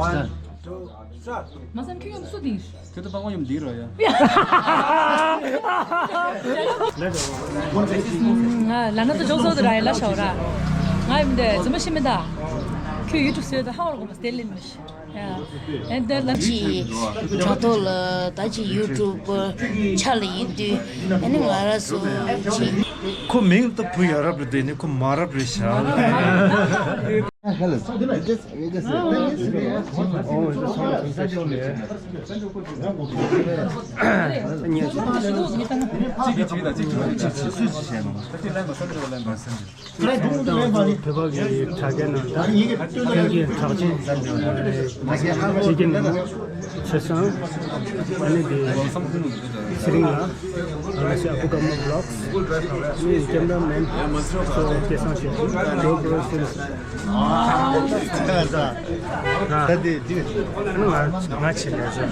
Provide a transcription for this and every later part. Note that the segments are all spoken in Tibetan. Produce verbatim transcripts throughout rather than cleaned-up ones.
མ་བསམ་ཁྱོད་ཡོང་སུ་དེ། ཁྱོད་ད་པང་པ་ཡོང་འདི་རོ་ཡ། ང་ལ་ན་ད་ཅོག་ཙོག་ད་ར་ཡ་ལ་ཤའོ་ར། ང་ཡིན་དེ་རྫུན་མ་ཤི་མི་ད། ཁྱོད་ཡུ་ཊུབ་བཟོས་ད་ཧ་བར་གོ་མ་སྟེར་ལེན་མི་ཤི། ཡ། ཨེ་འདི་ལ་ཅི། དྲ་ཐོག་ལ་ད་ཅི་ཡུ་ཊུབ་ཆ་ལ་ཡིན་དུས་ཨ་ནི་ང་ར་སུ་ཅི། ཁོ་མིང་ད་བུ་ཡ་རབས་རེད་དེ་ནི་ཁོ་མ་རབས་རེད་ཤག Hello. We just, we just, oh, it's a song. བོད་པ་གི་དྲ་རྒྱ་ནང་ད་ཀན་གྱི་གྲགས་ཅན་བྱེད་ཀྱི་ནི་ཆེ་སོང་། ཨ་ནི་དེ་ཚེ་རིང་ལགས། ང་ཞེ་ཨ་ཕོ་དགའ་མོ་བི་ལོག་སི། ཨ་ནི་ཀེམ་ར་མེན་གཙོ་བོ་སྐལ་བཟང་ཆོས་སྐྱིད། ཇོ་བྷི་རོ་སིལ། ད་དེ་དེ་ང་ང་ཆེ་ལས་ཟེར།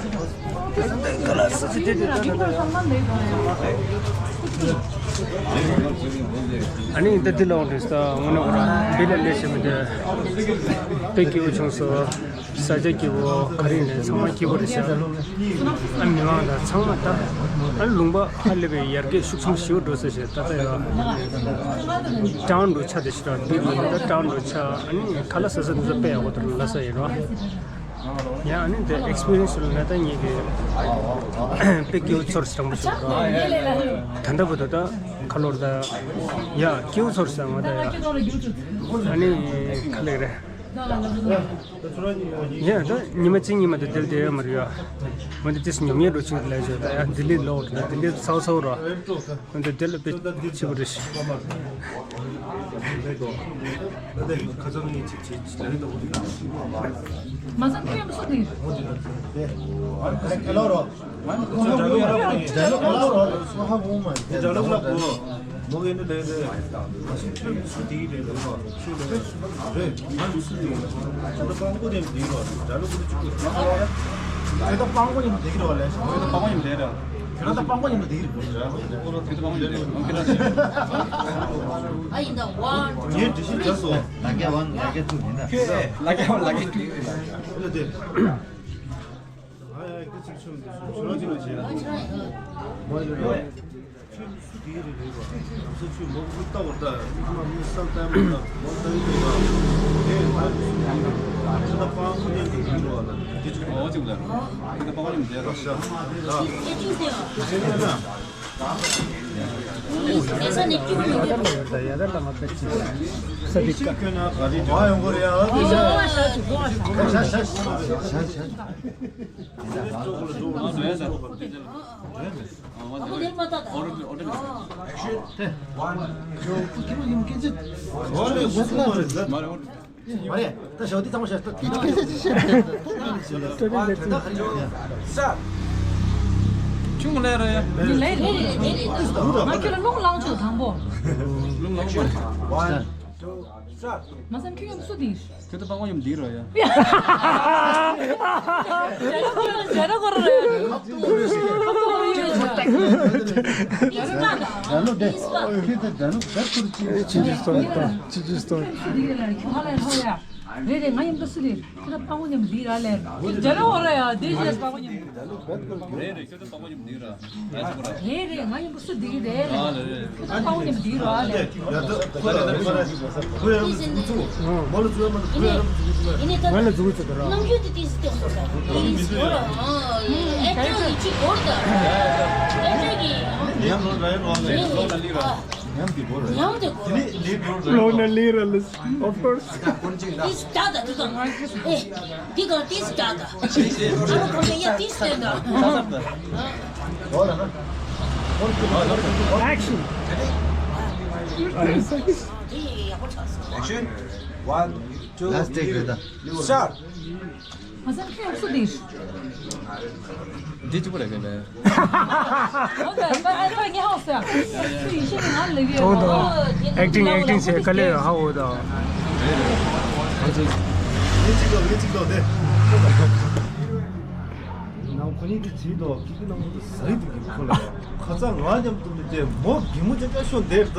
ཨ་ནི་ད་འདི་ལ་འོང་དུས་ད་དངོས་གནས་ཁོ་རང་འདི་ལ་ལས་བྱེད་མི་འདུག་དཔེ་སྐྱིད་པོ་བྱུང་སོང་། ས་ཆ་སྐྱིད་པོ་ག་རེ་ཡིན་ནའི་ཚང་མ་སྐྱིད་པོ་རེད་ཤག་ཨ་མི་མང་དང་ཚང་མ་ད་ཨ་ལུང་པ་ཧ་ལས་པའི་ཡར་རྒྱས་ཤུགས་ཆེན་ཞེ་པོ་འགྲོ་ས་ཞེས་ད་ལྟ་ཡོད། ཀྲང་འགྲོ་ཆ་དེ་ཞེ་དྲག་འདི་ལ་ད་ཀྲང་འགྲོ་ཆ་ཨ་ནི་ཁ་ལག་ཟ་ས་འདི་ཚོ་དཔེ་ཡག་པོ་འདུག་ལ་ས་ཡིན་རོ། ཡང་ཨ་ནི་དེ་ཨེག་སི་པི་རི་ཡན་སི་ལ་ན་ད་ངེད་ཀྱི་དཔེ་སྐྱིད་པོ་ཚོར་སོང་བ་ཞིག་རེད། ད་ལྟ་བར་དུ་ད་ཁ་ལོར་ད་ཡ་སྐྱིད་པོ་ཚོར་སོང་བ་ད་ཡ། ཨ་ནི་ག་ལེགས་རེད། ཡ་ད་ཉི་མ་གཅིག་གཉིས་མ་ད་དེ་ལ་བསྡད་ཡོད་མ་རེད་ཡ། འོན་ཏེ་དེ་ཉོབ་ཉེས་འགྲོ་ཆུག་ལས་བྱོས་ད་ཡ་ལྡི་ལི་ལོག་ད་ལྡི་ལི་ཚ་བོ་ཚ་བོ་རེད། འོན་ཏེ་དེ་ལ་དཔེ་ཆེ་པོ་རེད། མ་ཟ་ཁྱོད་སུ་དེ། ཨ་ཡིན་ད་ཝན། ངས་འདྲི་ཞིབ་བྱས་སོང་། ལ་རྒྱ་ཝན་ལ་རྒྱ་ཊུ་ཡིན་ན། ལ་རྒྱ་ཝན་ལ་རྒྱ་ཊུ་ཡིན་ན། ཨ་ཡ་ཀི་ཚིག་ཆུ་མི་འདུག་ཆུ་རང་ཅི་མ་བྱེད་ཡ། ཁྱོད་སུ་དེའི་རིགས་རེད་པ། ལམ་སང་ཆུ་མོ་ཀུ་ལྟ་བར་ལྟ། ཁ་མ་མི་བསམ་ལྟ་མ་ལྟ་མོ་ལྟ་ཡི་རེད་པ། དེ་ང་ལ་སུ་དེའི་རིགས་རེད་པ། ད་ལྟ་པང་ཁོ་ནས་དེ་ཡིན་རོགས་ལ་དེ་ཆུ་ཨོ་ཅིག་ལ་ད་ལྟ་པང་ཁོ་ནས་མི་བསྡད་རོགས་ཤ་ད། དེ་ཆུ་ན། ཆུང་ལས་ར་ཡ། ལས་རེད་ལས་རེད་ལས་རེད། ང་ཁྱོད་ལ་རླུང་ལངས་ཆོག་དང་པོ། རླུང་ལངས་ཆོག་མ་བསམ་ཁྱོད་ཡོང་སུ་དེ། ཁྱོད་ད་པང་པ་ཡོང་འདི་རོ་ཡ། ཇ་ར་གོ་ར་ར་ཡ། ཇ་ར་ལོ་དེ། ཁྱོད་ད་ཇ་ལོ་བེད་ཁུར་ཅི། ཅི་ཅི་སྟོན་ད་ཅི་ཅི་སྟོན། རེད་རེད། ང་ཡོང་ད་སུ་རེད། ཁྱོད་ད་པང་པ་ཡོང་འདི་ར་ལས། ཇ་ར་གོ་ར་ཡ་དེ་ཇ་པང་པ་ཡོང་། རེད་རེད། ཁྱོད་ད་པང་པ་ཡོང་འདི་ར། རེད་རེད། ང་ཡིན་པ་སུ་འདི་གི་རེད་ལ། ཁྱོད་ཚོ་དཔའ་བོ་ཉམས་འདི་རོ་ཨ་ལས། ཁྱོད་ཚོ་དཔའ་བོ་ཉམས་འདི་རོ་ཨ་ལས། ང་ལ་འཛུགས་ཚོད་དོ་ར། ནམ་རྒྱུན་དུ་ཏིས་ཏེ་འོང་ད་ཏིས་འོང་ཨ་ཨེ་ཀྲ་གི་ཅི་གོར་ད་ཨེ་ཀྲ་གི་ཉམས་རོ་ར་ཡོད་རོ་ཨ་ལས། ཉམས་འདི་གོར་ཉམས་འདི་གོར་ལོ་ན་ལི་ར་ལི། Of course. ཏིས་ཏ་ད་ཏི་ཀ་ཨེ། འདི་ག་ཏིས་ཀྱག་ག་ཨ་ཁོ་ཡ་ཏིས་ལེན་ད། Action. Action. One, two, three. Start. མ་ཟད་ཁྱོད་སུ་དེ། འདི་གཅིག་པུ་རེད་ག་ལེ། ཨོ་ད་ཨ་ཨ་ཁ་ངའི་ཧོ་ས། ཁྱོད་ཡིན་ཤེས་ནི་ང་ལ་ལབ་ཡོད། ཨོ་ད། Acting acting བྱས་ག་ལེ་ཧ་འོ་ད། ཨ་ཙི། ངས་གཅིག་ལོ་ངས་གཅིག་ལོ་དེ། ནང་ཁོ་གཉིས་ཀྱི་བྱིས་དོ་ཀི་ཀི་ནང་དུ་ཟ་ཡི་འདུག་གི་ཁོ་ལ། ཁ་ཚ་ང་མཉམ་དུ་མི་དེ་མོ་གི་མོ་ཅག་ཅག་ཤོ་འདེར་ད།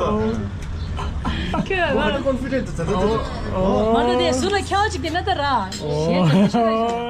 ཁྱོད་ང་ལ་ཀོན་ཕི་ཌེན་ཊི་ཛ་ཛ་ཛ། མ་ནུ་དེ་སུ་ལ་ཁྱོད་ཅིག་དེ་ན་ད་ར། ཞེས་ད་ཤོ་ར།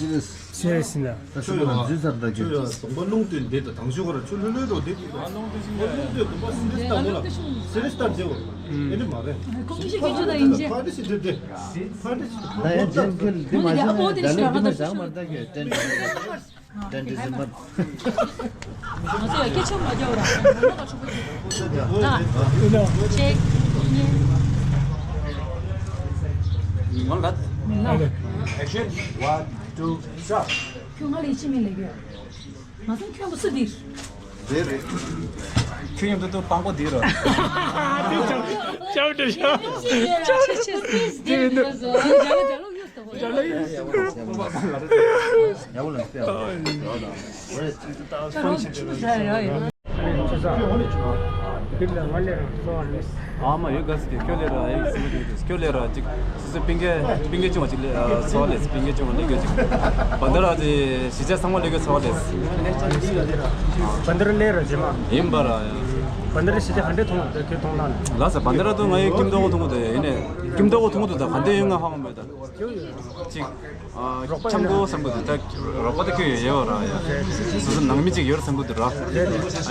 སི་རི་ཡས་སི་ཡིན་ད། ད་ཤོག་ལ་འཛུལ་ཚར་ད་ཁྱོད། ཁྱོད་ཡ་གདོང་པ་རླུང་སྟོན་འདི་དང་དང་ཤོག་ག་ར་ཁྱོད་ལྷོད་ལྷོད་འགྲོ་འདི་འདུག་ད་རླུང་སྟོན་གདོང་པ་སི་རི་ཡས་སི་ལྟར་འདི་ལ་སི་རི་ཡས་སི་ལྟར་འདི་བ་ཨེ་འདི་མ་རེད། ཁོང་གི་ཤེས་ཀྱི་ཆོད་ད་ཡིན་ཅེ། ཕར་འདི་སི་འདི་འདི་ཕར་འདི་སི་འདི་ད་ཡ་ཇེམ་ཁེལ་འདི་མ་ཤེས་ན་ད་འདི་མ་བྱང་མ་ད་ཁྱོད་ཏན་ཏན་ཏན་ཏན་ཏན་ཏན། ང་ཚོ་ཡང་སྐད་ཆ་མ་རྒྱག་ར། ན་ཅེག་ཉིན། མི་ལ། Action. One, two, start. ཁྱོད་ང་ལ་ཡིད་ཆེས་མེད་ལབ་ཡོད། ང་ཚོ་ཁྱོད་ཀྱི་སུ་འདིར། དེ་རེད། ཁྱོད་མཉམ་དུ་དུ་སྤང་པོ་འདི་ར། ཅབ་ཏུ་ཤ། ཅབ་ཏུ་ཤ། ཡག་པོ་ལ་སྤེལ། ཡག་པོ་ལ་སྤེལ། ཡག་པོ་ལ་སྤེལ། ཨ་མ་ཡོད་ག་ཟེར་གྱི་ཁྱོད་ལས་ར་ཨེ་སེམས་ཀྱི་ཁྱོད་ལས་ར་ཅིག་སོ་སོའི་པིང་གེ་པིང་གེ་ཆུང་བ་ཅིག་ལས་ཚོ་ལས་པིང་གེ་ཆུང་བ་ལས་ག་ཅིག་བན་དེ་ར་ཅིག་གཞིས་ཆགས་ཚང་མ་ལས་ག་ཚོ་ལས། བན་དེ་ར་ལས་ར་རྗེས་མ་ཡིན་པ་ར་ཡ། བན་དེ་ར་གཞིས་ཆགས་ག་འདྲས་མཐོང་བ་དེ་ཁྱོད་མཐོང་ན་ལ། ལ་ས་བན་དེ་ར་དུ་ང་ཡི་ཀིམ་ཏོག་མཐོང་གི་འདུག་ཡ། ཡིན་ནས་ཀིམ་ཏོག་མཐོང་གི་འདུག་ད་ག་འདྲས་ཡོད་ང་ཧ་གོ་མེད་ད། ཅིག་ཨ་འཆམ་གོ་བསམ་གི་འདུག་ད་རོགས་པ་ད་ཁྱོད་ཡོད་ཡོད་ར་ཡ། སོ་སོ་ནང་མི་ཅིག་ཡོད་བསམ་གི་འདུག་ར། ཨ་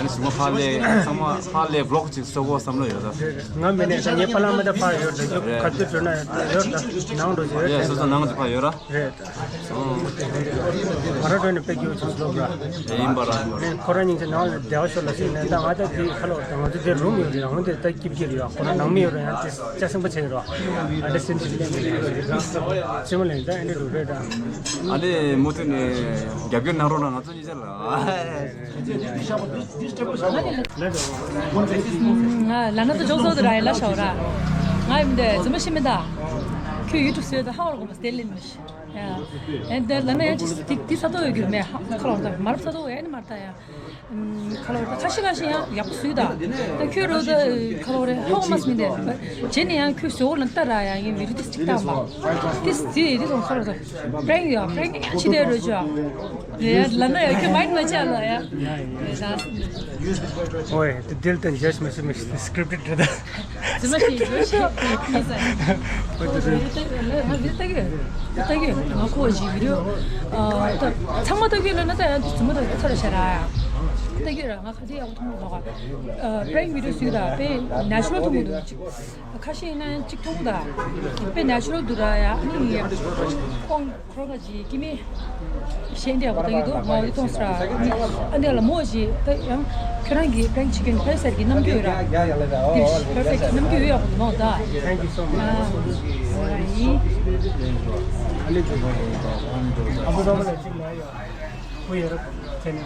ནི་གཞུག་མ་ཕར་ལས་ཚང་མ་ཕར་ལས་བློག་ཅིག་བཟོ་གོ་བསམ་བློ་ཡོད་ད། ང་མེད་ནས་ད་ངའི་པ་ལགས་མ་ད་ཕར་ཡོད་ད། ཁྱོད་ག་ཚོད་འགྲོ་ན་ཡོད་ད། ནང་འགྲོ་ཡོད་ཡ། སོ་སོ་ནང་ཅིག་ཕར་ཡོད་ར། རེད། ང་རང་འགྲོ་ནས་དཔེ་སྐྱིད་པོ་བྱུང་འདུག་ར། ཡིན་པ་ར་ཡིན་པ་ར། ཁོ་རང་གཉིས་ཀྱི་ནང་ལ་བདེ་བ་ཤོར་ལ་ཟེར་ནས་ད་ང་ད་དེ་ཁ་ལོ་ད་ང་ཚོ་དེ་རུམ་ཡོད་རེད། ང་དེ་ད་སྐྱིད་སྐྱིད་རེད། ཁོ་རང་ནང་མི་ཡོད་རེད། ཡང་དེ་ལྕགས་སེང་པ་ཆེ་རེད། ཨ་འདྲ་སེམས་ཅན་ལས་མི་རེད། ཅི་མ་ལེན་ད་ཨེ་འདྲ་རུ་རེད་ད། ཨ་ནི་མུ་མཐུད་ནས་རྒྱབ་སྐྱོར་གནང་རོགས་གནང་། ང་ཚོ་གཉིས་ཆ་ལ། ང་ལ་ན་ད་ཇོག་ཟོག་ཏུ་ར་ཡ་ལ་ཤའོ་ར། ང་ཡིན་དེ་རྫུན་མ་ཤི་མི་ད། ཁྱོད་ཡུ་ཊུབ་བཟོས་ད་ཧ་བར་གོ་མ་སྟེ་ལེན་མི་ཤི། ཡ། ཨེ་འདི་ལ་ན་ཡང་ཅི་སྟེ་འདི་ས་ཐོག་ཡོད་རྒྱུ་མེད་ཧ་ཁ་ལོ་ད་མར་ས་ཐོག་ཡ་ནི་མར་ད་ཡ། ཁ་ལོ་ད་ཁ་ཤི་ཁ་ཤི་ཡང་ཡག་པོ་བཟོས་ད། ད་ཁྱོད་རོ་ད་ཁ་ལོ་རེ་ཧ་གོ་མ་སི་མི་འདི། རྗེས་ནས་ཡང་ཁྱོད་བཟོ་གོ་ལ་ལྟ་ར་ཡ་ཡིན་བི་ཌིའོ་ཏིས་ཅིག་བཏང་བ། ཏིས་ཏི་ཏིས་ཁ་ལོ་ད་པྲེང་ཡོད་པྲེང་ཡང་ཅི་དེ་རོ་ཅོ། ཡ་ལ་ན་ཡ་ཁྱོད་མའིན་མ་ཆགས་ལ་ཡ། ཡ་ད། ཨོའི་དེ་དིལ་དང་ཇ་ཤི་མ་ཤི་མ་ཤི་སི་ཀྲིབ་ཊི་རེད་ད། ཙི་མ་ཤི་ཇོ་ཤི་ཉི་ས། ཨོའི་དེ་རེད། ང་ལྟ་གི་ལྟ་གི་ང་ཁོ་ཞིག་བི་ཌིའོ་ཨ་ད་ཚང་མ་ལྟ་གི་ལ་ན་ད་ཡང་དེ་ཙི་མ་ད་ཚར་ཤ་ར་ཡ། ལྟ་གི་ར་ང་ཁ་དེ་ཡག་པོ་མཐོང་མ་སོང་། ཨ་པྲེང་བི་ཌིའོ་སུས་ད་པེ་ནེ་ཆུ་རལ་མཐོང་གི་འདུག་ཅིག་ཁ་ཤས་ཡིན་ན་ཡང་གཅིག་མཐོང་ད། དཔེ་ནེ་ཆུ་རལ་འདུག་ར་ཡ། ཨ་ནི་ཡ་ཁོང་ཁོ་རང་ག་ཅིག་སྐྱེ་དམན་ཤེས་འདི་ཡག་པོ་ད་ཡིན་འདུག་ང་འོ་དེ་མཐོང་སོང་ར། ཨ་ནི་ལ་མོ་ཞིག་ད་ཡང་ཁྱོད་རང་གི་པྲེང་བྱེད་མཁན་ཕེ་སར་གྱི་རྣམ་འགྱུར་ར། འདི་པར་ཕེག་རྣམ་འགྱུར་ཡོད་ཡག་པོ་འདུག་མོ་ད། Thank you so much. ཨ་ཡིན། ཨ་ཁུ་ཚང་མ་ལ་གཅིག་ལ་ཡོད། བུ་ཡ་རབས་ཆེ་ནས།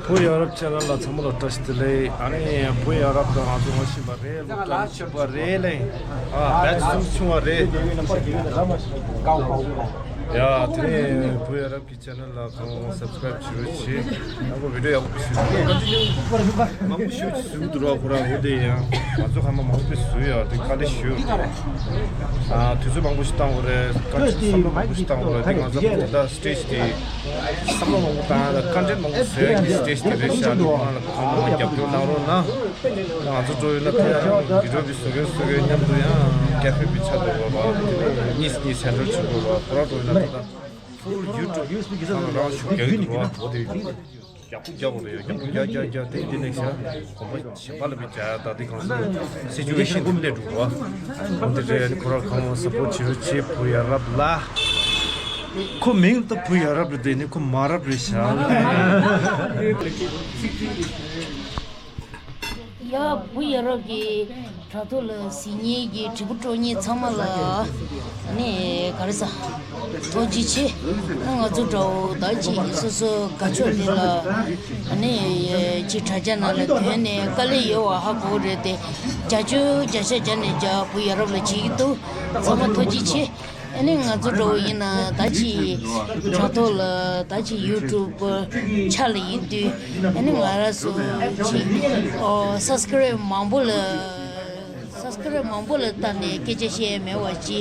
བུ་ཡ་རབས་ཆེ་ནས་ལ་ཚང་མ་ལ་བཀྲ་ཤིས་བདེ་ལེགས། ཨ་ནི་བུ་ཡ་རབས་དང་ང་ཚོ་ངོ་ཤེས་པ་རེད། སློབ་གྲྭ་ནས་ཕྱིན་པ་རེད་ལེ། ཨ་བེ་ཆི་ཆུང་བ་རེད། ཡ་དེ་ནས་བུ་ཡ་རབས་ཀྱི་ཆེ་ནལ་ལ་གང་སབ་སི་ཀ་རེབ་བྱེད་རོགས་བྱེད། ཡག་པོ་བི་ཌིའོ་ཡག་པོ་བཟོས་ཡོད། མང་པོ་ཞུ་ཞུ་འདུག་ར། ཁོ་རང་འོ་དེ་ཡང་ང་ཚོ་ཁ་མ་མང་པོ་བཟོས་ཡོད་དེ་དཀའ་ལས་ཞུ། ཨ་དུས་ཚོད་མང་པོ་ཞིག་བཏང་དགོས་རེད། བཀའ་དྲིན་བསམ་བློ་མང་པོ་ཞིག་བཏང་དགོས་རེད། དེ་ང་ཚོ་ད་སི་ཊེ་ཇི་དེ་བསམ་བློ་མང་པོ་བཏང་ཡ་ད་ཀོན་ཊེན་མང་པོ་བཟོ་ཡ་གི་སི་ཊེ་ཇི་དེ་རེད་ཤག་དེ་ཁོ་རང་ལ་གང་མང་རྒྱབ་སྐྱོར་གནང་རོགས་གནང་། ང་ཚོ་འགྲོ་ཡོད་ན་ཐ་ཡ་བི་ཌིའོ་བི་བཟོ་མཁན་བཟོ་མཁན་མཉམ་དུ་ཡང་རྒྱ་ཕེབས་པའི་ཆ་དུ་བ་བ་དེ་ནས་གཉིས་གཉིས་སེན་ཊར་བྱེད་དགོས་བ། ཁོ་རང་འགྲོ་ཡོད་ན་ད་ད། ཕུལ་ཡུ་ཊུབ་ཚང་མ་རང་ཤུགས་རྒྱག་གི་འདུག་བ། ཡག་པོ་རྒྱག་དགོས་རེད། ཡག་པོ་རྒྱག་རྒྱག་རྒྱག་དེ་འདི་ནས་ཤ་གོམ་པ་གཞན་པ་ལ་མི་རྒྱག་ད་དེ་གང་ཟག་སི་ཅུ་ཝེ་ཤན་དེ་སླེབས་འགྲོ་བ། འོ་དེ་རེད། ཁོ་རང་གང་སབ་པོར་བྱེད་རོགས་བྱེད། བུ་ཡ་རབས་ལ་ཁོ་མིང་ད་བུ་ཡ་རབས་རེད། དེ་ནི་ཁོ་མ་རབས་རེད་ཤག་ཡ་བུ་ཡ་རབས་ཀྱི་དྲ་ཐོག་ལ་གཟིགས་མཁན་གྱི་དྲིལ་བུ་སྤྲོ་མཁན་ཚང་མ་ལ་ནི་ག་རེ་ཟ་ཐུགས་རྗེ་ཆེ། ང་ཚོ་འདྲ་བོ་ད་ཅིག་སོ་སོ་དགའ་ཕྱོགས་དེ་ལ་ནི་ཅིག་དྲ་རྒྱ་ནང་ལ་དོན་ནས་དཀའ་ལས་ཡོད་བ་ཧ་གོ་རེད་དེ། བརྒྱ་ཆ་བརྒྱ་ཆ་བརྒྱ་ནས་བརྒྱ་བུ་ཡ་རབས་ལ་བྱེད་ཀྱི་འདུག་ཚང་མ་ཐུགས་རྗེ་ཆེ། ཨ་ནི་ང་ཚོ་འགྲོ་བ་ཡིན་ན་ད་ཅི་དྲ་ཐོག་ལ་ད་ཅི་ཡུ་ཊུབ་ཆ་ལ་ཡིན་དུས། ཨ་ནི་ང་རང་ཚོ་ཅི་ཨོ་སབ་སི་ཀ་རེབ་མང་པོ་ལ། སབ་སི་ཀ་རེབ་མང་པོ་ལ་བལྟས་ནས་སྐད་ཆ་བཤད་མེད་པ་ཅི།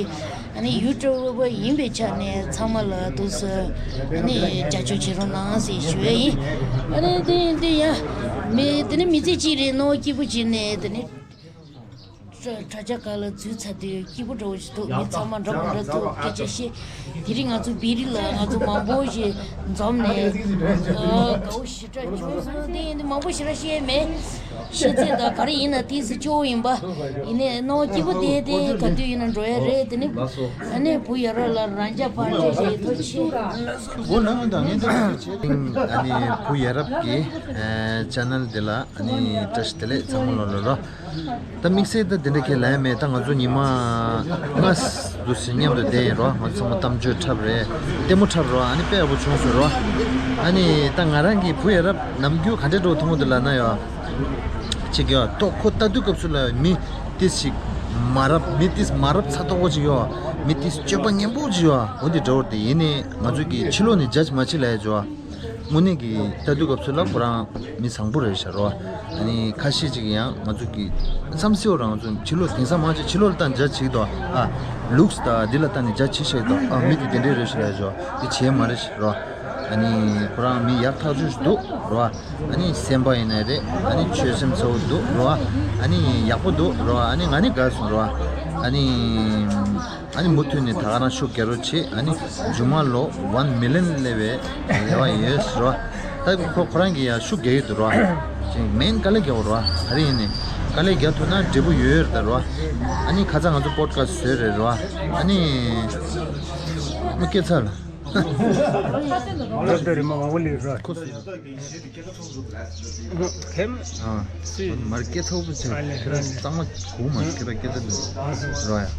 ཨ་ནི་ཡུ་ཊུབ་པར་ཡིན་པའི་ཆ་ནས་ཚང་མ་ལ་འདུག་སེ་ཨ་ནི་རྒྱབ་སྐྱོར་བྱེད་རོགས་གནང་ཟེར་ཞུ་ཡ་ཡིན། ཨ་ནི་དེ་ཡིན་དུས་ཡང་མི་དེ་ནི་མི་ཚེ་གཅིག་རེད། སྣང་བ་སྐྱིད་པོ་བྱས་ནས་དེ་ནི་དྲ་དྲ་རྒྱ་ཁག་ལ་འཛུལ་ཚར་དུས་སྐྱིད་པོ་འདྲ་བོ་ཞིག་འདུག་མི་ཚང་མ་འདྲ་མི་འདྲ་འདུག་སྐད་ཆ་བཤད། དེ་རིང་ང་ཚོ་བི་རི་ལ་ང་ཚོ་མང་པོ་ཞིག་འཛོམས་ནས་ཨ་དགའ་བོ་ཞེ་དྲག་བྱུང་སོང་། དེ་ཡིན་དུས་མང་པོ་ཞེ་དྲག་བཤད་མེད། ཤེས་ཚད་དང་ག་རེ་ཡིན་ན་ཏིས་སྐྱོ་བོ་ཡིན་པ། ཡིན་ནའི་སྣང་བ་སྐྱིད་པོ་དེ་དེ་ག་དུས་ཡིན་ན་འགྲོ་ཡ་རེད། དེ་ནི་ཨ་ནི་བུ་ཡ་རབས་ལ་རང་རྐྱ་ཕར་སྤྲད་བྱས་ཐུགས་རྗེ་ཆེ། སྒོ་ནང་མི་དང་ངན་དང་ཆེ། ཨ་ནི་བུ་ཡ་རབས་ཀྱི་ཨ་ཆེ་ནལ་འདི་ལ་ཨ་ནི་བཀྲ་ཤིས་བདེ་ལེགས་ཚང་མ་ལོ་ལོ་ལོ། ད་དམིགས་བསལ་ད་འདི་འདྲ་ཁས་ལེན་མེད། ད་ང་ཚོ་ཉི་མ་ལྔ་འདུག་སེ་མཉམ་དུ་བསྡད་ཡིན་རོ། ང་ཚོ་ཚང་མ་གཏམ་བརྗོད་འཁྲབ་རེད། ལྟད་མོ་འཁྲབ་རོ། ཨ་ནི་དཔེ་ཡག་པོ་བྱུང་སོང་རོ། ཨ་ནི་ད་ང་རང་གི་བུ་ཡ་རབས་ནམ་རྒྱུན་ག་འདྲ་འགྲོ་མཐོང་གི་འདུག་ལབ་ན་ཡོ། ཅིག་ཡོ་ཏོ་ཁོ་ལྟ་དུས་སྐབས་སུ་ལ་མི་ཏིས་ཞིག་མ་རབས། མི་ཏིས་མ་རབས་ཚ་ཏོག་པོ་ཅིག་ཡོ། མི་ཏིས་སྤྱོད་པ་ངན་པོ་ཅིག་ཡོ། འོ་འདི་འདྲ་བོ་དེ་ཡིན་ནི་ང་ཚོ་གི་ཕྱི་ལོགས་ནས་ཇཇ་མ་བྱེད་ལབ་ཡ་ཅོ། དངོས་གནས་ཀྱི་ལྟ་དུས་སྐབས་སུ་ལ་ཁོ་རང་མི་བཟང་པོ་རེད་ཤག་རོ། ཨ་ནི་ཁ་ཤས་ཅིག་ཡང་ང་ཚོ་གི་བསམ་སེའུ་རང་ཚོ་ཕྱི་ལོགས་དེང་སང་མང་ཆེ་ཕྱི་ལོགས་ལ་བལྟས་ནས་ཇཇ་བྱེད་ཀྱི་འདུག་ཨ་ལུགས་དང་འདི་ལ་བལྟས་ནས་ཇཇ་བྱེད་ཤག་འདུག་ཨ་མི་དེ་དེ་འདྲས་རེད་ཤག་ལབ་ཡ་ཅོ། དེ་བྱས་མ་རེད་ཤག་རོ། ཨ་ནི་ཁོ་རང་མི་ཡག་ཐག་ཆོད་ཞིག་འདུག་རོ། ཨ་ནི་སེམས་པ་ཡིན་ན་རེད། ཨ་ནི་ཆོད་སེམས་ཚ་བོ་འདུག་རོ། ཨ་ནི་ཡག་པོ་འདུག་རོ། ཨ་ནི་ང་ནི་དགའ་སོང་རོ། ཨ་ནི་ཨ་ནི་མུ་མཐུད་ནས་ད་ག་རང་ཤུགས་རྒྱག་རོགས་བྱེད། ཨ་ནི་རྒྱུ་མ་ལོ་ཝན་མི་ལི་ཡོན་སླེབས་པའི་རེ་བ་ཡོད་རོ། ད་ཁོ་ཁོ་རང་གིས་ཡང་ཤུགས་རྒྱག་ཡོད་འདུག་རོ། ཅིག་མེན་དཀའ་ལས་རྒྱག་རོ། ག་རེ་ཡིན་ནི་དཀའ་ལས་རྒྱག་ཐུབ་ན་འབྲས་བུ་ཡོད་ཡོད་རེད་ད་རོ། ཨ་ནི་ཁ་སང་ང་ཚོ་པོ་ཌི་ཁ་སི་ཊི་བཟོས་རེད་རོ། ཨ་ནི་མ་སྐད་ཚར་ལ། རབ་དང་རིམ་པ་མང་པོ་ལས་ར། ཁོ་སུ། ཁེམ། ཨ། སུས། མར་སྐད་ཚོགས་པོ་ཆེ། ཨ་ལས། ཁྱེད་རང་གཙང་མ་གོ་མ་ཁྱེད་རང་སྐད་ཆ་འདི་ར་ཡ།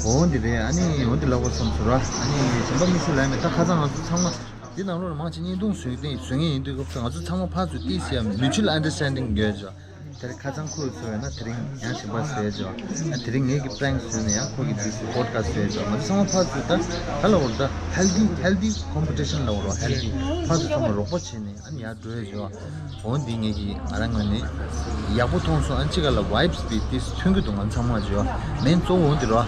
འོ་འདི་རེད། ཨ་ནི་འོ་འདི་ལབ་དགོས་བསམ་སོང་ར། ཨ་ནི་གཞན་པ་མི་སུ་ལབ་མེད། ད་ཁ་སང་ང་ཚོ་ཚང་མ་འདི་ནང་ལོགས་ལ་མང་ཆེ་བརྙན་ཐུང་བཟོས་ཏེ་བཟོ་མཁན་ཡིན་དུས་སྐབས་སུ་ང་ཚོ་ཚང་མ་ཕར་ཚུར་ཏིས་ཡ་mutual understanding ཡོད་ཅོ། དེ་རིང་ཁ་སང་ཁོས་བཟོས་ན་དེ་རིང་ཡང་གཞན་པ་བཟོས་ཅོ། ཨ་དེ་རིང་ངེད་ཀྱི་པྲེང་བཟོས་ན་ཡང་ཁོ་གི་ཏིས་པོ་ཌི་ཁ་སི་ཊི་བཟོས་ཅོ། ང་ཚོ་ཚང་མ་ཕར་ཚུར་ད་ག་ལབ་དགོས་རེད། ད་healthy healthy competition ལབ་དགོས་རེད། healthy ཕར་ཚུར་ཚང་མ་རོགས་པ་བྱས་ནས་ཨ་ནི་ཡར་འགྲོ་ཡ་ཅོ། འོ་འདི་ངེད་ཀྱི་ང་རང་ངོས་ནས་ཡག་པོ་མཐོང་སོང་། ཨ་ནི་གཅིག་ག་ལ་vibes དེ་ཏིས་མཐུན་གྱི་འདུག་ང་ཚང་མ་ཅོ། མེན་གཙོ་བོ་འོ་འདི་རོ།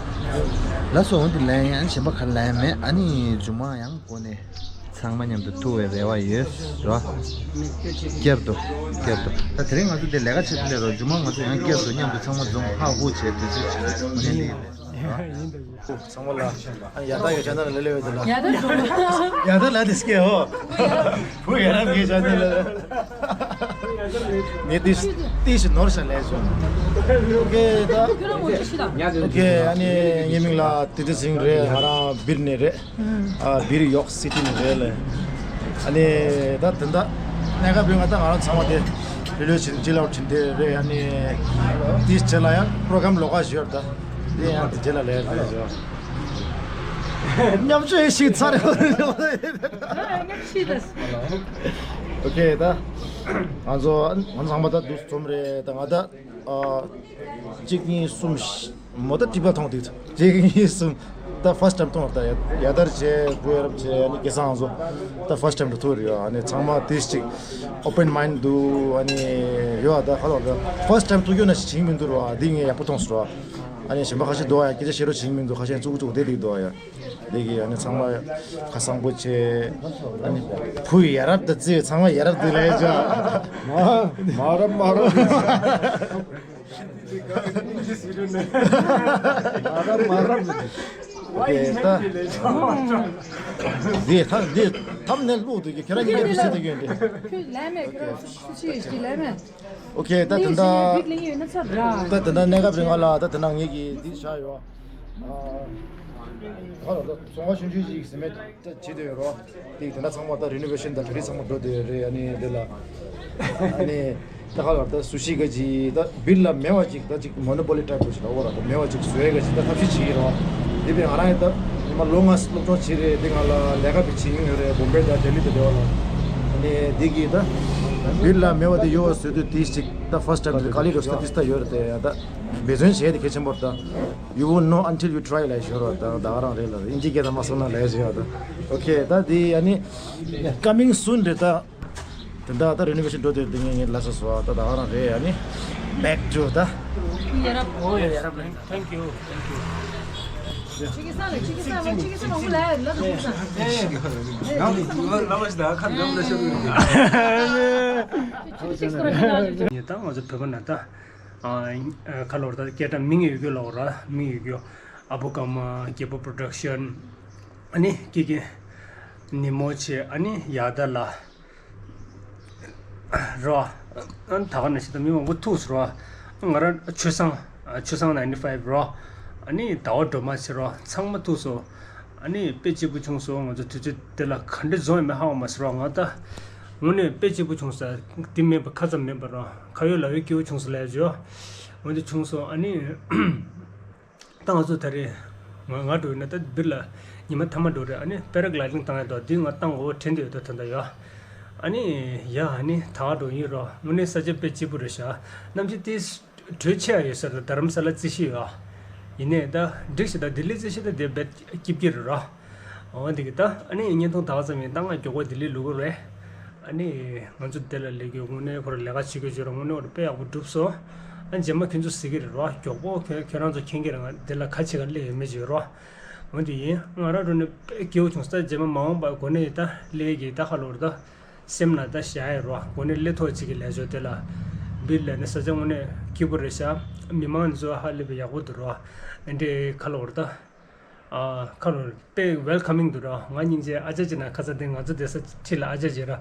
ལགས་སོ། འོ་འདི་ལན་ཨ་ནི་གཞན་པ་ག་ལན་མེད། ཨ་ནི་རྒྱུ་མ་ཡང་གོ་ནས། ཚང་མ་མཉམ་དུ་ཐུག་པའི་རེ་བ་ཡོད་རོ། བསྐྱར་དུ་བསྐྱར་དུ་ད་དེ་རིང་ང་ཚོ་འདི་ལས་ཀ་བྱེད་དུས་ལས་རོ། རྒྱུ་མ་ང་ཚོ་ཡང་བསྐྱར་དུ་མཉམ་དུ་ཚང་མ་འཛོམས་ཧ་ཧུ་བྱས་དུས་ཚོད་ཅིག་ངོས་ནས་ཡིན་པས་རོ། ཚང་མ་ལ་ཡ་ད་གི་ཅ་ན་ལ་ལེ་ལེ་བས་དེ་ལ་ཡ་ད་འགྲོ་ཡ་ད་ལ་དེ་སྐད་ཧོ། བུ་ཡ་རབས་ཀྱི་ཅ་ན་ལ་ངས་དེ་དེ་ཞིག་ནོར་ཤ་ལས་བྱུང་། ཨོ་ཁེ་ད་ཨོ་ཁེ་ཨ་ནི་ངའི་མིང་ལ་ཏི་ཏི་སིང་རེད། ང་རང་སྦིར་ནས་རེད། ཨ་སྦིར་ཡོག་སི་ཊི་ནས་རེད་ལེ། ཨ་ནི་ད་དེ་འདྲ་གནས་སྐབས་ང་ད་ང་རང་ཚང་མ་དེ་ལྷོད་ལྷོད་བྱེད་ཅི་ལའོ་བྱེད་དེ་རེད། ཨ་ནི་དེའི་རྗེས་ལ་ཡང་པྲོ་གྷ་རམ་ལོགས་ཀ་ཞུ་ཡོད་ད། དེ་ཡང་དེ་རྗེས་ལ་ལས་རེད་ཞུ། ཉམ་ཆུང་ཞིག་ཚར་ཡོད་རེད། ཨོ་ཁེ་ད་ང་ཚོ་ང་ཚང་མ་ད་འདུག་རྩོམ་རེད་ད། ང་ད་ཨ་གཅིག་གཉིས་གསུམ་བཞི། མོ་ད་ཊི་པ་མཐོང་དུས་གཅིག་གཉིས་གསུམ། ད་first time་མཐོང་། ད་ཡ་ཡ་དར་བྱས་བུ་ཡ་རབས་བྱས་ཨ་ནི་སྐལ་བཟང་ཚོ་ད་first time་དུ་ཐུག་རེད། ཨ་ནི་ཚང་མ་དེ་གཅིག་open mind་འདུག་ཨ་ནི་ཡོད་ཨ་ད་ཧ་ལོ་ད་first time་ཐུག་ཡོད་ན་ཞིག་བྱིང་མི་འདུག་རོ། ཨ་འདི་ངས་ཡག་པོ་མཐོང་སོང་རོ། ཨ་ནི་གཞན་པ་ཁ་ཤས་འདུག་ཨ་ཡ་སྐད་ཆ་བཤད་རོགས་བྱིང་མི་འདུག་ཁ་ཤས་ཙུག་ཙུག་བསྡད་བསྡད་འདུག་ཨ་ཡ། འདི་གི་ཨ་ནི་ཚང་མ་ཁ་བཟང་པོ་བྱས། ཨ་ནི་བུ་ཡ་རབས་ད་བརྩི་བའི་ཚང་མ་ཡ་རབས་འདུག་ལས་ཅོ། མ་མ་རབས་མ་རབས། མ་རབས་མ་རབས། ཨོ་ཁེ་ད། འདི་ད་འདི་ཐམ་ནས་བླུག་འདུག་གི་ཁྱེད་རང་གཉིས་ཀ་བི་སི་འདུག་གི་འདི། ཁྱོད་ལས་མེད་ཁྱོད་རང་སུ་ཞིག་ལས་མེད། ཨོ་ཁེ་ད་དེ་འདྲ། ད་དེ་འདྲ་གནས་སྐབས་རིང་ང་ལ་ད་དེ་འདྲ་ངེད་ཀྱི་འདི་བཞག་ཡོད། ཨ་ཁ་ལ་ད་ཚོང་པ་ཆུང་ཆུང་ཞིག་ཟེར་མེད། ད་བྱེད་དུ་ཡོད་རོ། དེ་དེ་འདྲ་ཚང་མ་ད་རི་ནོ་ཝེ་ཤན་དང་གྲ་སྒྲིག་ཚང་མ་འགྲོ་དུ་ཡོད་རེད། ཨ་ནི་དེ་ལ་ཨ་ནི་ད་ག་ལ་ད་སུ་ཤི་ག་ཅི་ད་བིར་ལ་མེད་པ་ཅིག་ད་ཅིག་མོ་ནོ་པོ་ལི་ཊའིབ་པོ་ཞིག་ལ་འོ་ར་ད་མེད་པ་ཅིག་བཟོ་ཡ་ག་ཅིག་ད་ཐབས་ཤེས་བྱེད་ཀྱི་རོ། དེ་བས་ང་རང་ཡང་ད་ཉི་མ་ལོ་ལྔ་སློབ་སྦྱོང་བྱེད་རེད། དེ་ང་ལ་ལས་ཀ་བི་བྱེད་ཡོང་ཡོད་རེད། བོམ་བེ་དང་ལྡི་ལི་དང་དེ་བ་ལ་ཨ་ནི་དེ་གི་ད། བིར་ལ་མེད་པ་དེ་ཡོད་བཟོ་དུས་དེ་ཞིག་ད་first time་ག་ལེར་འགྲོ་ས་དེ་ལྟ་ཡོད་རེད་དེ། ད་འབད་བརྩོན་བྱས་དེ་གལ་ཆེན་པོ་རེད། ད་you won't know until you try ལབ་ཞོར་བ་ད་ད་ག་རང་རེད་ལ། ཨིན་ཇི་སྐད་ད་མ་སོང་ན་ལབ་ཞོར་བ་ད། Okay ད་དེ་ཨ་ནི་coming soon རེད་ད། དེ་འདྲ་ད་renovation འགྲོ་དེ་དེ་ངས་ངས་ལ་སོ་སོ་ད་ད་ག་རང་རེད། ཨ་ནི་back to ད། Thank you, thank you. ད་ང་ཚོ་བོད་པ་ན་ད་ཁ་ལོར་ད་སྐད་གྲགས་མིང་ཡོད་རྒྱུ་ལོག་ར། མིང་ཡོད་རྒྱུ་ཨ་བུ་ཀརྨ། རྒྱལ་པོ་production། ཨ་ནི་ཀི་ཀི་ཉི་མོ་ཆེ། ཨ་ནི་ཡ་ད་ལ་རོ། ཨ་ནི་ད་ག་ནང་བཞིན་ད་མི་མང་པོ་ཐུག་སོང་རོ། ང་རང་ཆོས་བཟང་། ཆོས་བཟང་ninety five རོ། ཨ་ནི་ཟླ་བ་སྒྲོལ་མ་ཟེར་རོ། ཚང་མ་ཐུག་སོང་། ཨ་ནི་དཔེ་སྐྱིད་པོ་བྱུང་སོང་། ང་ཚོ་དུས་ཚོད་དེ་ལ་ག་འདྲ་འཛོམས་ཡོད་མེད་ཧ་གོ་མ་སོང་རོ། ང་ད་དངོས་གནས་དཔེ་སྐྱིད་པོ་བྱུང་ས་དེ་མེད་པ་ཁ་ཙམ་མེད་པ་རོ། ཁ་ཡོད་ལག་ཡོད་སྐྱིད་པོ་བྱུང་སོང་ལབ་ཡོད། འོན་ཏེ་བྱུང་སོང་། ཨ་ནི། ད་ང་ཚོ་ད་རེས་ང་ང་འགྲོ་ཡིན་ན་ད་བིར་ལ་ཉི་མ་ཐ་མ་འགྲོ་རེད། ཨ་ནི་paragliding བཏང་ཡ་འདུག་འདི་ང་བཏང་དགོས་དྲན་འདུག་ད་ད་ཡ། ཨ་ནི་ཡ་ཨ་ནི་ད་ག་འགྲོ་ཡིན་རོ། དངོས་གནས་ས་ཆ་དཔེ་སྐྱིད་པོ་རེད་ཤག་གནམ་གཤིས་དེ་དྲོད་ཆེ་ཡ་ཡོད་ས་རེད། རྡ་རམ་ས་ལ་རྩི་ཤིང་ཡོད། ཡིན་ནའི་ད་འགྲིག་ཤག་ད་ལྡི་ལི་རྩི་ཤིང་ད་དེ་རྦད་སྐྱིད་སྐྱིད་རེད་རོ། འོ་འདི་གི་ད་ཨ་ནི་བརྙན་ཐུང་ད་ག་ཙམ་ཡིན། ད་ང་མགྱོགས་པོ་ལྡི་ལི་ལུས་དགོས་རེད། ཨ་ནི་ང་ཚོ་འདི་ལ་སླེབས་རྒྱུ་དངོས་གནས་ཁོ་རང་ལས་ཀ་བྱེད་དགོས་བྱོས་ར། དངོས་གནས་ཁོ་རང་དཔེ་ཡག་པོ་གྲུབ་སོང་། ཨ་རྗེས་མ་ཁྱོད་ཚོ་གཟིགས་ཀྱི་རེད་རོ། མགྱོགས་པོ་ཁྱོད་ཁྱོད་རང་ཚོ་མཁྱེན་གྱི་རེད། ང་འདི་ལ་ག་བྱེད་ག་སླེབས་ཡོད་མེད་བྱོས་རོ། འོ་འདི་ཡིན། ང་རང་འགྲོ་ནས་དཔེ་སྐྱིད་པོ་བྱུང་སོང་། ད་རྗེས་མ་མ་འོངས་པ་གོ་གནས་ཡིན་ད་སླེབས་ཀྱི་ད་ཁ་ལོར་ད་སེམས་ན་ད་བཞག་ཡོད་རོ། གོ་གནས་སླེབས་ཐོག་ཅིག་གི་ལས་ཆོག་དེ་ལ་བིར་ལ་ནི་ས་ཆ་དངོས་གནས་སྐྱིད་པོ་རེད་ཤག་མི་མང་ཚོ་ཧ་ལས་པའི་ཡག་པོ་འདུག་རོ། ཨ་འདྲའི་ཁ་ལོར་ད། ཨ་ཁ་ལོ་དཔེ་welcoming འདུག་ར། ང་སྙིང་རྗེ། ཨ་ཅག་ཅིག་ན་ཁ་ཚ་དེ་ང་ཚོ་བསྡད་ས་འཁྲིས་ལ་ཨ་ཅག་ཅིག་ར།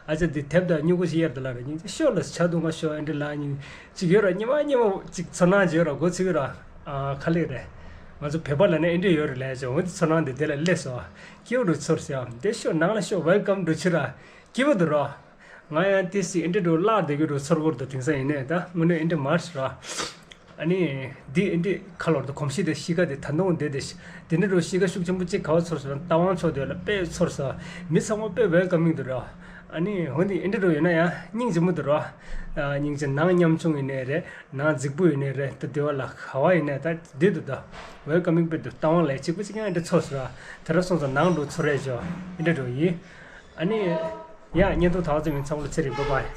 ཨ་ཅག་དེ་དེབ་དང་སྨྱུ་གུ་ཞིག་གཡར་དུ་ལ་ར། སྙིང་རྗེ་ཤོག་ལ་ཆ་དུ་ང་ཤོག་ཨེ་འདྲ་ལ་སྙིང་ཅིག་ཡོད་ར། ཉི་མ་ཉི་མ་ཅིག་ཚོར་སྣང་ཅིག་ཡོད་ར། མགོ་ཚོད་ཀྱི་ར། ཨ་ཁ་ལེ་རེད། ང་ཚོ་བོད་པ་ལ་ནི་ཨེ་འདྲ་ཡོད་རེད་ལས་ཅོ། འོ་དེ་ཚོར་སྣང་དེ་དེ་ལ་སླེབས་སོ། སྐྱིད་པོ་རུ་ཚོར་སོང་། དེ་ཤོག་ནང་ལ་ཤོག welcome འགྲོ་ཆུ་ར། སྐྱིད་པོ་འདུག་ར། ང་ཡང་ཏི་སི་ཨེ་འདྲ་འགྲོ་བརླག་བསྡད་ཀྱི་འགྲོ་ཚོར་གོ་འདུག་དེང་སང་ཡིན་ནས་ད་དངོས་གནས་ཨེ་འདྲ་མ་རེད་ར། ཨ་ནི་འདི་ཨེ་འདྲ་ཁ་ལོར་དུ་གོམས་གཤིས་དེ་གཤིས་ཀ་དེ་ད་དུང་བསྡད་དེ་དེ་འདྲ་འགྲོ་གཤིས་ཀ་ཤུགས་ཆེན་པོ་གཅིག་ག་བ་ཚོར་སོང་། རྟ་དབང་ཕྱོགས་དེ་ལ་དཔེ་ཚོར་སོང་། མི་ཚང་མ་དཔེ་welcoming འདུག་ར། ཨ་ནི་འོན་ཏེ་ཨེ་འདྲ་འགྲོ་ཡོད་ན་ཡང་སྙིང་རྗེ་མོ་འདུག་ར། ཨ་སྙིང་རྗེ། ནང་ཉམ་ཆུང་ཡིན་ནའི་རེད། ནང་རྫིག་པོ་ཡིན་ནའི་རེད། ད་དེ་བ་ལ་ག་བ་ཡིན་ནའི་ད་བསྡད་འདུག་ད་welcoming དཔེ་འདུག་རྟ་དབང་ལས་གཅིག་པུ་གཅིག་ཡང་ཨེ་འདྲ་ཚོར་སོང་ར། དེ་ར་སོང་ཙང་ནང་འགྲོ་ཚོར་རེད་ཅོ། ཨེ་འདྲ་འགྲོ་ཡིན། ཨ་ནི། ཡ་བརྙན་ཐུང་ད་ག་ཙམ་ཡིན། ཚང་མ་ལ་ཚེ་རིང་། bye bye།